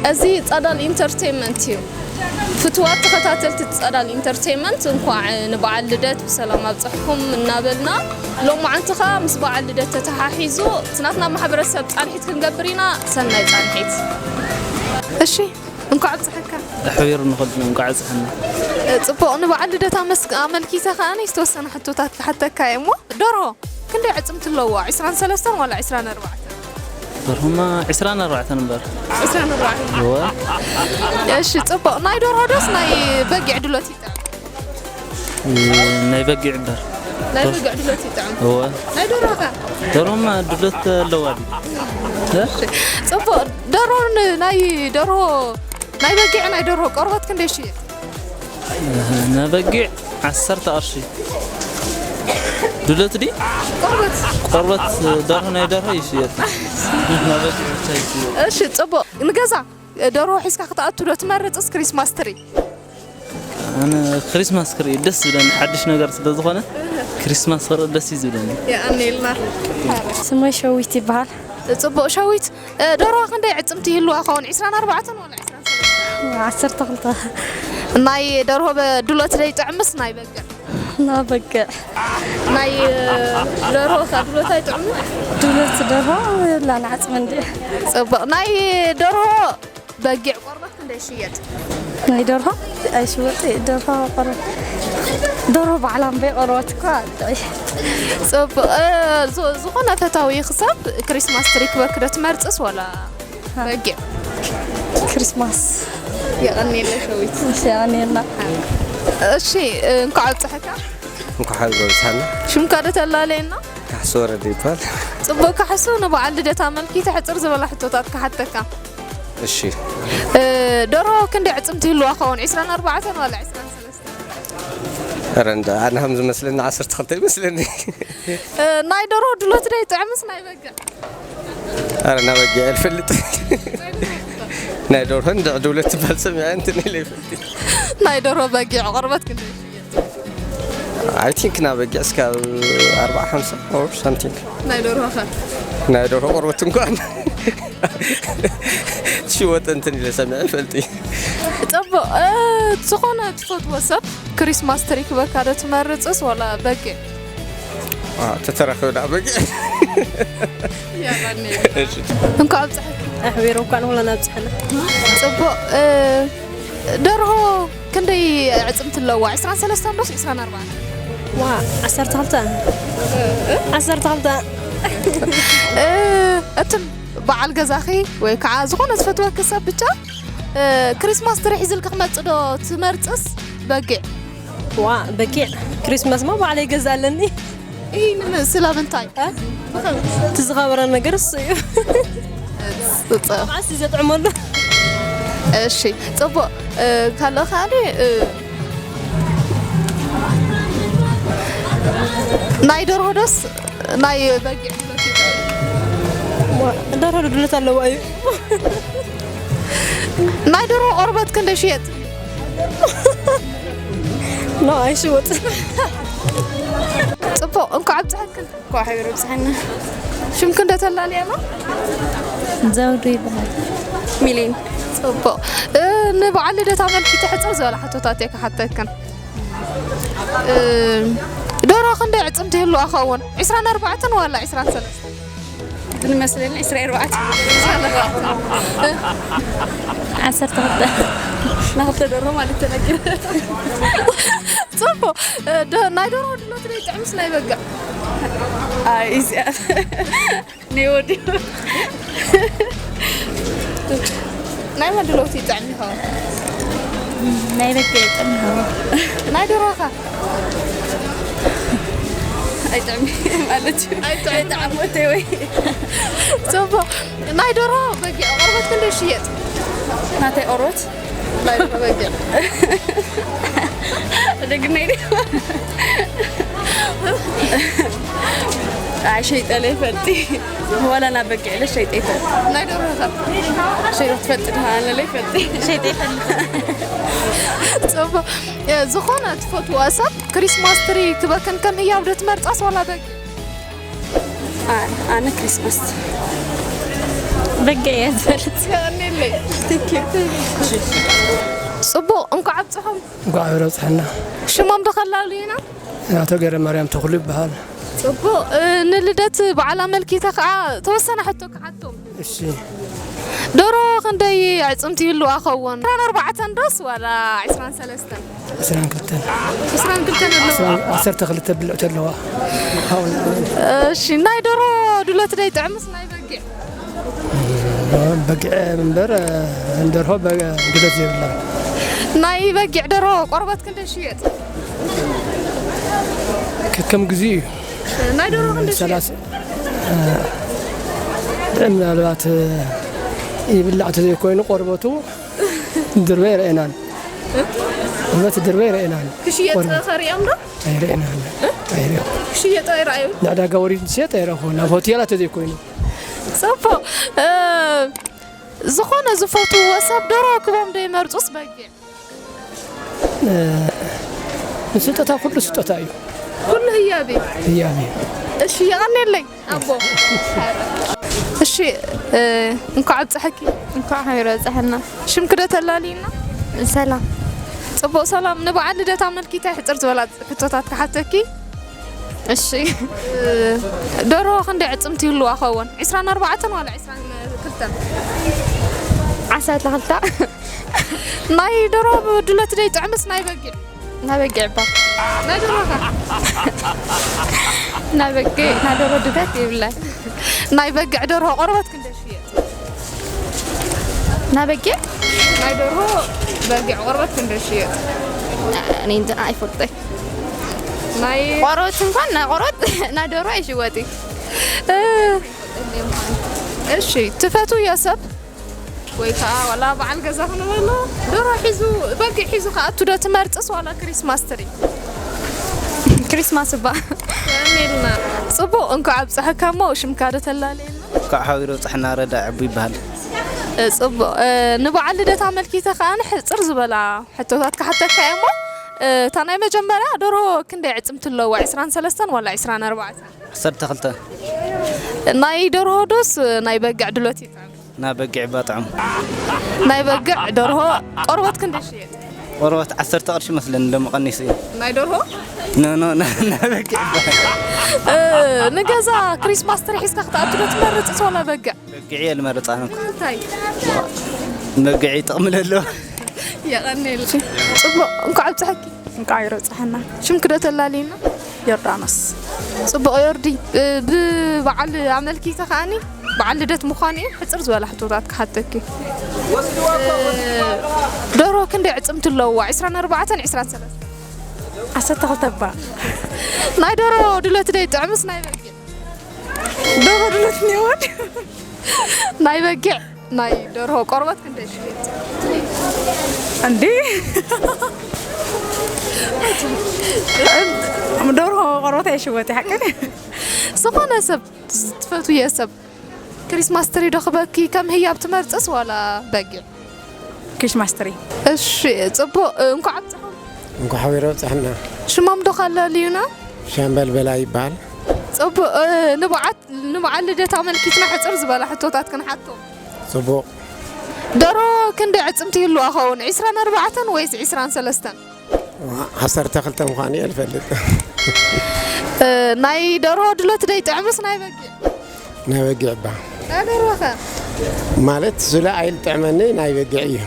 እዚ ጸዳል ኢንተርቴይንመንት እዩ። ፍትዋት ተኸታተልቲ ጸዳል ኢንተርቴይንመንት፣ እንኳዕ ንበዓል ልደት ብሰላም ኣብጽሕኩም እናበልና፣ ሎማዓንቲ ኸኣ ምስ በዓል ልደት ተተሓሒዙ እቲ ናትና ማሕበረሰብ ጻንሒት ክንገብር ኢና። ሰናይ ጻንሒት። እሺ፣ እንኳዕ ኣብጽሐካ። ኣሕቢሩ ንኸልድና እንኳዕ ኣብጽሐና። ጽቡቕ፣ ንበዓል ልደት ኣመስ-፣ ኣመልኪተ ከኣ ዝተወሰነ ሕቶታት ክሓተካ እየ እሞ፣ ደርሆ ክንደይ ዕጽምቲ ኣለዋ? ዕስራን ሰለስተን ዋላ ዕስራን ኣርባዕተን? ደርሆማ ዕስራን ኣርባዕተን እምበር። ዕስራን ኣርባዕተን። እወ። እሺ፣ ጽቡቕ። ናይ ደርሆ ዶስ ናይ በጊዕ ድሎት ይጥዕም? እ፣ ናይ በጊዕ እምበር። ናይ በጊዕ ድሎት ይጥዕም። እወ። ናይ ደርሆ ከ? ደርሆማ ድሎት ኣለዋ ድዩ? እ? እሺ፣ ጽቡቕ። ደርሆን ናይ ደርሆ፣ ናይ በጊዕ ናይ ደርሆ ቆርበት ክንደይ ይሽየጥ? ነበጊዕ ዓሰርተ ቅርሺ። ድሎት ድዩ? ቆርበት። ቆርበት ደርሆ፣ ናይ ደርሆ ይሽየጥ። ነበጊዕ ብቻ ይሽየጥ። እሺ፣ ጽቡቕ። ንገዛ ደርሆ ሒዝካ ክትኣቱ ዶ ትመርጽስ ክሪስማስ ትሪ? ኣነ ክሪስማስ ክርኢ ደስ ዝብለኒ፣ ሓድሽ ነገር ስለ ዝኾነ ክሪስማስ ክርኢ ደስ እዩ ዝብለኒ። የቐንየልና። ስመይ ሸዊት ይበሃል። ጽቡቕ ሸዊት፣ እ፣ ደርሆ ክንደይ ዕጽምቲ ይህልዋ ኸውን? ዕስራን ኣርባዕተን ዋላ ዕስራን ሰለስተን? ዓሰርተ ክልተ። ናይ ደርሆ በ-፣ ድሎት ዶ ይጥዕምስ ናይ በግዕ? ናይ በግዕ። ናይ፣ እ፣ ደርሆ ከ ድሎት ኣይጥዕምን? ድሎት ደርሆ የብላን፣ ዓጽሚ እንድዩ። ጽቡቕ። ናይ ደርሆ በጊዕ ቆርበት ክንደይ ይሽየጥ? ናይ ደርሆ ኣይሽወጥ፣ ደርሆ ቆርበት፣ ደርሆ ባዕላ እምበይ ቆርበት እኳ ጥዑይ። ጽቡቕ። እ፣ ዝ-፣ ዝኾነ ፈታዊ ክሳብ ክሪስማስ ትሪ ክበክ ዶ ትመርጽስ ዋላ በጊዕ? ክሪስማስ። የቐንየለይ ሸዊት። እሺ፣ የቐንየልና። እሺ፣ እ፣ እንኳዕ ኣብጽሐካ። እንኳዕ ኣብዝሓና። ሽምካ ዶ ተላለየና? ካሕሱ ወረደ ይባል። ጽቡቕ ካሕሱ፣ ንበዓል ልደት ኣመልኪተ ሕጽር ዝበላ ሕቶታት ክሓተካ። እሺ። እ፣ ደርሆ ክንደይ ዕጽምቲ ይህልዋ ኸውን? ዕስራን ኣርባዕተን ዋላ ዕስራን ሰለስተን? ኧረ እንዳ፣ ኣነ ከም ዝመስለኒ ዓሰርተ ክልተ ይመስለኒ። እ፣ ናይ ደርሆ ድሎት ዶ ይጥዕምስ ናይ በግዕ? ኧረ ናይ በጊዕ እየ ዝፈልጥ። ናይ ደርሆ እንድዒ ድውለት ትበሃል ሰሚዐ እንትን ኢለ ይፈልጥ። ናይ ደርሆ በጊዕ ቆርበት ክንደይ ይሽየጥ? I think ናይ በጊዕ እስካብ ኣርብዓ ሓምሳ or something። ናይ ደርሆ ኸ? ናይ ደርሆ ቆርበት እንኳን ትሽወጥ እንትን ኢለ ሰሚዐ ይፈልጥ። ጽቡቕ፣ እ፣ ዝኾነ ትፈትዎ ሰብ ክሪስማስ ትሪ ክበካ ዶ ትመርጽስ ዋላ በጊዕ? አ፣ ተተራኺቡ ደኣ በጊዕ። የቐንየልና። እሺ። እንኳዕ ኣብጽሐካ። ኣሕቢሩ እንኳዕ ንኹልና ኣብጽሐና። ጽቡቕ፣ እ፣ ደርሆ ክንደይ ኣዕጽምቲ ኣለዋ? ዕስራን ሰለስተን ዶስ ዕስራን ኣርባዕተን? ዋ፣ ዓሰርተ ክልተ። እ? ዓሰርተ ክልተ። እ፣ እትን በዓል ገዛኺ ወይ ከዓ ዝኾነ ዝፈትወኪ ሰብ ብቻ፣ እ፣ ክሪስማስ ትሪ ሒዝልኪ ክመጽእ ዶ ትመርጽስ በጊዕ? ዋ፣ በጊዕ። ክሪስማስማ ባዕለይ ገዛ ኣለኒ። ኢሂ፣ ንምስላ ምንታይ? እ? እቲ ዝኸበረ ነገር እሱ እዩ። ጽ-፣ ጽ-፣ መዓስ እዩ ዘጥዕመሉ? እሺ፣ ጽቡቕ። እ፣ ካልእ ካልእ፣ እ፣ ናይ ደርሆ ዶስ ናይ በጊዕ ድሎት እዩ? ዋ፣ ደርሆ ድሎት ኣለዋ እዩ። ናይ ደርሆ ቆርበት ክንደይ ሽየጥ? ኖ፣ ኣይሽወጥ። ጽቡቕ፣ እንኳዕ ኣብጽሐክን። እንኳዕ ሓቢሩ ኣብጽሐና። ሽምክን ዶ ተላልያና? ዘውዱ ይበሃል። ሚሊን። ጽቡቕ። እ፣ ንበዓል ልደት ኣመልኪቱ ሕጽር ዝበለ ሕቶታት እየ ክሓተክን። እ፣ ደርሆ ክንደይ ኣዕጽምቲ ይህልዋ ኸውን? ዕስራን ኣርባዕተን ዋላ ዕስራን ሰለስተን? ዝመስለኒ ዕስራን ኣርባዕተን። ዓሰርተ ክልተ። ንኽልተ ደርሆ ማለት ተነግር። ጽቡቕ። እ፣ ደ-፣ ናይ ደርሆ ድሎት ዶ ይጥዕምስ ናይ በግዕ? ኣይ፣ እዚኣ ናይ ወዲ። ናይ መን ድሎት ይጥዕም ይኸውን? ናይ በግዕ ይጥዕም ይኸውን። ናይ ደርሆ ኸ? ኣይጥዕም ማለት እዩ። ኣይጥዕም። ኣይጥዕም ወተይ ወይ። ጽቡቕ። ናይ ደርሆ በጊዕ ቆርበት ክንደይ ይሽየጥ? ናተይ ቆርበት? ናይ ደርሆ በጊዕ። ደግመይ ድዩ? ኣይ፣ ሸይጠለ ይፈልጢ። ዋላ ናብ በጊዕ ኢለ ሸይጠ ይፈልጢ። ናይ ደርሆ ኸ? ሸይጠ ትፈልጢ ድኻ? ኣነ ለይ ፈልጢ። ሸይጠ ይፈልጢ። ጽቡቕ። እ፣ ዝኾነ ትፈትዋ ሰብ ክሪስማስ ትሪ ክበክን ከም ህያብ ዶ ትመርጻስ ዋላ በጊዕ? ኣይ፣ ኣነ ክሪስማስ። በጊዕ እየ ዝበለት። ጽቡቕ፣ እንኳዕ ኣብጽሖም። እንኳዕ ኣብረ ኣብጽሐና። ሽሞም ዶ ከላልዩና? ኣቶ ገረ ማርያም ተኽሉ ይበሃል። ጽቡቕ፣ እ፣ ንልደት በዓል ኣመልኪተ ከኣ ተወሰነ ሕቶ ክሓቶም። እሺ። ደሮ ክንደይ ኣዕጽምቲ ይህልዋ ኸውን? ዕስራን ኣርባዕተን ዶስ ዋላ ዕስራን ሰለስተን? ዕስራን ክልተን። ዕስራን ክልተን ኣለዋ። ዓሰርተ ክልተ ብልዕቲ ኣለዋ። እሺ፣ ናይ ደሮ ድሎት ደይ ጥዕምስ ናይ በጊዕ? በጊዕ እምበር፣ እንደርሆ በ-፣ ድሎት ዘይብላ። ናይ በጊዕ ደሮ ቆርበት ክንደይ ሽየጥ? ከከም ግዜ እዩ። ናይ ደሮ ክንደይ ሽየጥ? ሰላሳ፣ ምናልባት ይብላዕ ተዘይኮይኑ ቆርበቱ ድርበ ይረአናን። እውነት ድርበ ይረአናን። ክሽየጥ ቆርበት ከሪኦም ዶ? ኣይረአናን። ኣይረአን። ክሽየጥ ኣይረኣዩ? ንዕዳጋ ወሪድ ዝሸጥ ኣይረኹን። ኣብ ሆቴላት ተዘይኮይኑ። ጽቡቕ። እ፣ ዝኾነ ዝፈትውዎ ሰብ ደርሆ ክቦም ዶ ይመርጹስ በጊዕ? እ፣ ንስጦታ ኩሉ ስጦታ እዩ። ኩሉ ህያብ እዩ። ህያብ እዩ። እሺ፣ የቐኔለይ ኣቦ። እሺ፣ እ፣ እንኳዕ ኣብፀሐኪ። እንኳዕ ሓቢሩ ኣብፀሐና። ሽምኪ ዶ ተላልይና? ሰላም። ጽቡቕ ሰላም። ንበዓል ልደት ኣመልኪተ ሕፅር ዝበላ ሕቶታት ክሓተኪ። እሺ። እ፣ ደርሆ ክንደይ ዕፅምቲ ይህልዋ ኸውን? ዕስራን ኣርባዕተን ዋላ ዕስራን ክልተን? ዓሰርተ ክልተ። ናይ ደርሆ ድሎት ደይ ጥዕምስ ናይ በጊዕ? ናይ በጊዕ እባ። ናይ ደርሆ ከ? ናይ በጊዕ፣ ናይ ደርሆ ድሎት የብላን። ናይ በጊዕ ደርሆ ቆርበት ክንደይ ሽየጥ? ናይ በጊዕ? ናይ ደርሆ በጊዕ ቆርበት ክንደይ ሽየጥ? እኔ እንጃ ኣይፈልጥን። ናይ ቆርበት እንኳን ናይ ቆርበት ናይ ደርሆ ኣይሽወጥን። እ፣ እሺ፣ ትፈትውዮ ሰብ ወይ ከዓ ዋላ በዓል ገዛ ክንበሎ ደርሆ ሒዙ፣ በጊዕ ሒዙ ክኣቱ ዶ ትመርጽስ ዋላ ክሪስማስ ትሪ? ክሪስማስ እባ። የቐኔልና። ጽቡቕ፣ እንኳዕ ኣብፀሐካ። እሞ ሽምካ ዶ ተላለየልና? እንኳዕ ሓቢሩ ኣብፀሐና። ረዳ ዕቡ ይበሃል። እ፣ ጽቡቕ። እ፣ ንበዓል ልደት ኣመልኪተ ከኣ ሕጽር ዝበላ ሕቶታት ክሓተካ እየ እሞ፣ እ፣ እታ ናይ መጀመርያ ደርሆ ክንደይ ዕጽምቲ ኣለዋ? ዕስራን ሰለስተን ዋላ ዕስራን ኣርባዕተን? ዓሰርተ ክልተ። ናይ ደርሆ ዶስ ናይ በጊዕ ድሎት ይጥዕም? ናይ በጊዕ እባ ጥዑም። ናይ በጊዕ ደርሆ ቆርበት ክንደይ ሽየጥ? ቆርበት ዓሰርተ ቅርሺ መስለኒ፣ ሎሚ ቀኒሱ እዩ። ናይ ደርሆ? ኖ፣ ኖ፣ ና-፣ ናይ በጊዕ እባ። እ፣ ንገዛ ክሪስማስ ትሪ ሒዝካ ክትኣቱ ዶ ትመርጽስ ዋላ በጊዕ? በጊዕ እየ ልመርጽ ኣነ እኮ። ንምንታይ? በጊዕ ጥቕሚ ለለዎ። የቐኔል። ጽቡቕ፣ እንኳዕ ኣብጽሐኪ። እንኳዕ ይረብጽሐና። ሽምኪ ዶ ተላልይና? ዮርዳኖስ። ጽቡቕ ዮርዲ፣ እ፣ ብበዓል ኣመልኪተ ከኣኒ በዓል ልደት ምዃኑ እዩ። ሕጽር ዝበላ ሕቶታት ክሓተኪ። እ፣ ደርሆ ክንደይ ዕጽምቲ ኣለዋ? ዕስራን ኣርባዕተን ዕስራን ሰለስተን? ዓሰርተ ክልተ እባ። ናይ ደርሆ ድሎት ደይ ጥዕምስ ናይ በጊዕ? ደርሆ ድሎት እኒኦ። ናይ በጊዕ፣ ናይ ደርሆ ቆርበት ክንደይ ሽየጥ? እንዴ? ደርሆ ቆርበት ኣይሽወጥ፣ ሓቅን። ዝኾነ ሰብ፣ ትፈትውዮ ሰብ፣ ክሪስማስ ትሪ ዶ ክበኪ ከም ህያብ ትመርጽስ ዋላ በጊዕ? ክሪስማስ ትሪ። እሺ፣ ጽቡቕ፣ እንኳዕ ኣብጽሖም። እንኳዕ ሓቢሩ ኣብጽሐና። ሽሞም ዶ ካለልዩና? ሻምበል በላይ ይበሃል። ጽቡቕ፣ እ፣ ንበዓት-፣ ንበዓል ልደት ኣመልኪትና ሕጽር ዝበላ ሕቶታት ክንሓቶ። ጽቡቕ። ደርሆ ክንደይ ዕጽምቲ ይህልዋ ኸውን? ዕስራን ኣርባዕተን ወይስ ዕስራን ሰለስተን? ዓሰርተ ክልተ ምዃኑ እየ ዝፈልጥ። እ፣ ናይ ደርሆ ድሎት ደይ ጥዕምስ ናይ በጊዕ? ናይ በጊዕ እባ። ናይ ደርሆ ኸ? ማለት ስለ ኣይልጥዕመኒ ናይ በጊዕ እዩ።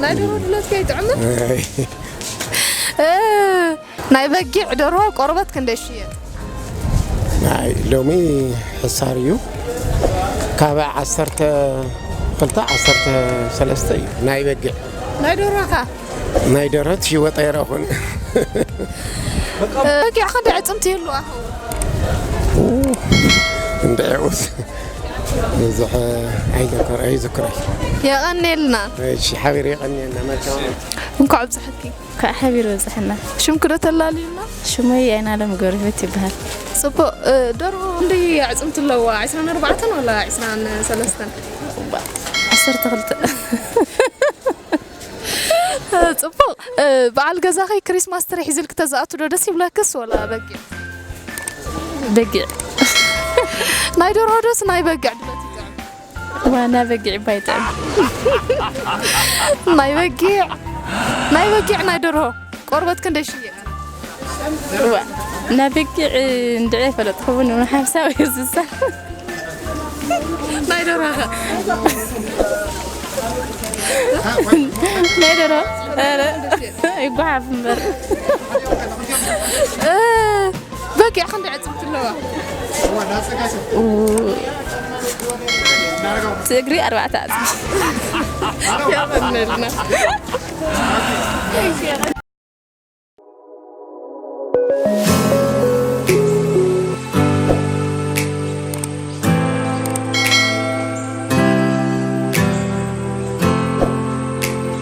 ናይ ደርሆ ድሎት ከይጥዕምን? ኣይ። እ፣ ናይ በጊዕ ደርሆ ቆርበት ክንደይ ሽየጥ? ናይ ሎሚ ሕሳር እዩ። ካብ ዓሰርተ ክልተ፣ ዓሰርተ ሰለስተ እዩ ናይ በጊዕ። ናይ ደርሆ ኸ? ናይ ደርሆ ትሽወጥ ኣይረኹን። በጊዕ ክንደይ ዕጽምቲ ይህልዋ? ኡ፣ እንድዒ ኡስ ብዙሕ ኣይዘክር-፣ ኣይዝክሮይ። የቐኔልና። እሺ፣ ሓቢሩ የቐኔልና። መልካም። እንኳዕ ኣብጽሐኪ። እንኳዕ ሓቢሩ ኣብጽሐና። ሽምኪ ዶ ተላልዩና? ሽመይ ኣይናለም ገብረህይወት ይበሃል። ጽቡቕ፣ እ፣ ደርሆ ክንደይ ኣዕጽምቲ ኣለዋ? ዕስራን ኣርባዕተን ዋላ ዕስራን ሰለስተን? ዓሰርተ ክልተ። ጽቡቕ። እ፣ በዓል ገዛኺ ክሪስማስ ትሪ ሒዝልኪ ተዝኣቱ ዶ ደስ ይብለክስ ወላ በጊዕ? በጊዕ። ናይ ደርሆ ዶስ ናይ በጊዕ ድሎት ይጥዕም? ዋና በጊዕ ባይጥዕም። ናይ በጊዕ ናይ በጊዕ ናይ ደርሆ ቆርበት ክንደይ ሽየጥ? ዋ፣ ናይ በጊዕ እንድዒ ፈለጥኩ እውን ሓምሳ ወይ ስሳ። ናይ ደርሆ ኸ? ናይ ደርሆ ኧረ ይጓሓፍ እምበር። እ፣ በጊዕ ክንደይ ዕጽምቲ ኣለዋ? እቲ እግሪ ኣርባዕተ ኣጽቢ። የቐነልና።